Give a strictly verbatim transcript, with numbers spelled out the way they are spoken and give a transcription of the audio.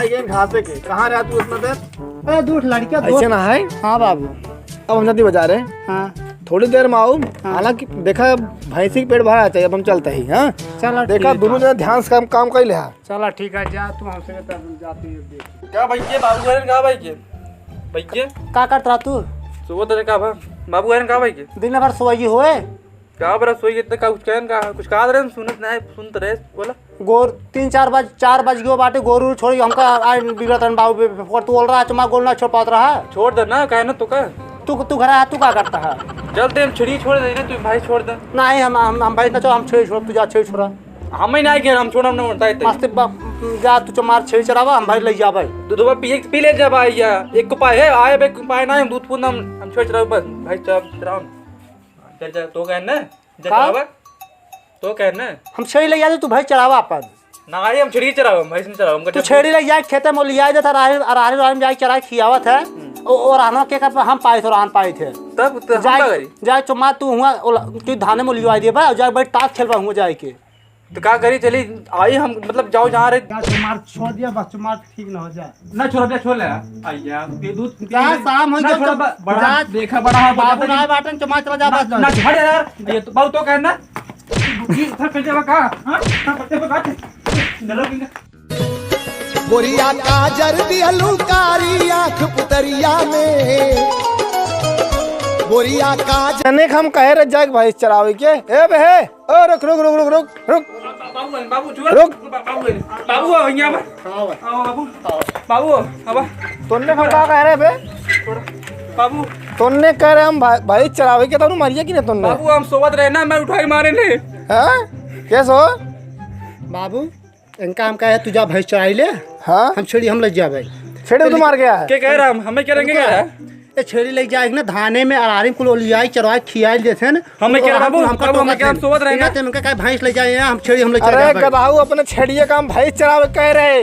ये घासे के, कहाँ रहा तू इतना देर? अरे, दूर लड़का, ऐसे दूर। ना है? हाँ बाबू। अब हम जाती बाजार है। हाँ। थोड़ी देर में आओ। हाँ। हालांकि देखा, भैंसी के पेट भरा चाहिए, अब हम चलते ही, हाँ? चलो, देखा, ठीक दोनों है। जने ध्यान से काम, काम कर ले, हाँ। चला, ठीक है, जा तू, हमसे तब जाती है, देख। का भैया, बाबू गए का भैया? भैया? का करत रहा तू? सोवत रहे का बा? बाबू गए का भैया? दिन भर सोई होए? का बरा सोई के इतना का कुछ कहन का? कुछ कहा रहे, सुनत नहीं, सुनत रहे, बोला। गोर तीन चार बज, चार बज गयो बाटे, गोरू छोड़ के हमका आज बिगड़त रहन बाबू, बे-, बे-, तू बोल रहा, चमा गोल ना छोड़ पात रहा। छोड़ दे ना, कहे ना तो का? तू, तू घर आया, तू का करता है? चल दे, हम छेड़ी छोड़ दे, तू भाई छोड़ दे। नहीं, हम, हम, हम भाई ना छोड़, हम छेड़ी छोड़, तू जा छेड़ी छोड़ा। हम ही नहीं गिर, हम छोड़म ना, उठा इतने। मस्त बा-, जा तू चमार छेड़ी चरावा, हम भाई ले जाबे। दूध बा पिए, पी ले जा भाई, या एक को पाए है, आए बे को पाए ना, हम दूध पून हम, हम छेड़ी चरावा बस, भाई चरावा, चरावा। चल, चल, तो कहे ना, जा का? चरावा। तो कहे ना। हम छेड़ी ले जा, तू भाई चरावा अपन। ना, आई हम छेड़ी चरावा, हम भाई से चरावा, हमको तू जब छेड़ी ले जाए खेते में लिया देता, राही, राही, राही में जाए चराए खियावत है। हम्म। ओ, ओ रहनवा के कर हम पाए थे, रहन पाए थे। तब तो हम जाए, का करी? जाए चमार तू हुआ, ओला, तू धाने में लिया दे बा, जाए भाई ताश खेलबा हुआ जाए के। तो का करी, चली आई हम, मतलब, जाओ जहाँ रहे। जा, चमार छोड़ दिया, बस चमार ठीक ना हो जाए। ना छोड़, बे, छोड़ ले। आ यार, ये दूध पी क्या ले। शाम हो ना गया छोड़, तो ब-, बड़ा जा, देखा, बड़ा है, बाबू बड़ा ना बाटन, चमार चला जा, ना, बस, ना बस। छोड़ यार, ये तो बहुत तो कहना। ये इधर कर देवा का? हाँ? इधर कर देवा का? डरो कि ना? गोरिया काजर दिहलू कारी आँख पुतरिया में। गोरिया काजर। अनेक हम कहे रह जाए भाई चरावे के। ए बे, ओ, रुक, रुक, रुक। बा-, बाबू, बाबू, छुआ। रुक। बा-, बाबू, बाबू, आओ, यहाँ पर। हाँ, भाई। आओ, बाबू। आओ। बाबू, आओ, बाबा। तोन्ने हम का कह रहे बे? बाबू। तोन्ने कह रहे हम भाई, भाई चरावे के, तोनू मारिया कि नहीं तोन्ने? बाबू, हम सोवत रहे ना, मैं उठाई मारे ने। हाँ? कैसे हो? बाबू, इनका हम कहे, "तू जा भैंस चराई ले, हाँ? हम छेड़ी हम ले जाबे।" छेड़ी तो मार गया है। के कह रहा हम, हमें क्या रंगे इनका कह रहा है? ये छेड़ी ले जाए ना, धाने में अरारी कुल ओलियाई, चरवाई, खियाई देथे न। हमें क्या और बाबू, हमका बाबू, टोका हमें क्या थे। सोवत रहे इनका ना? ते इनका कहे, "भैंस ले जाए, हम छेड़ी हम ले अरे चराबे।" गधाऊ, अपने छेड़िए का हम भैंस चरावे कह रहे।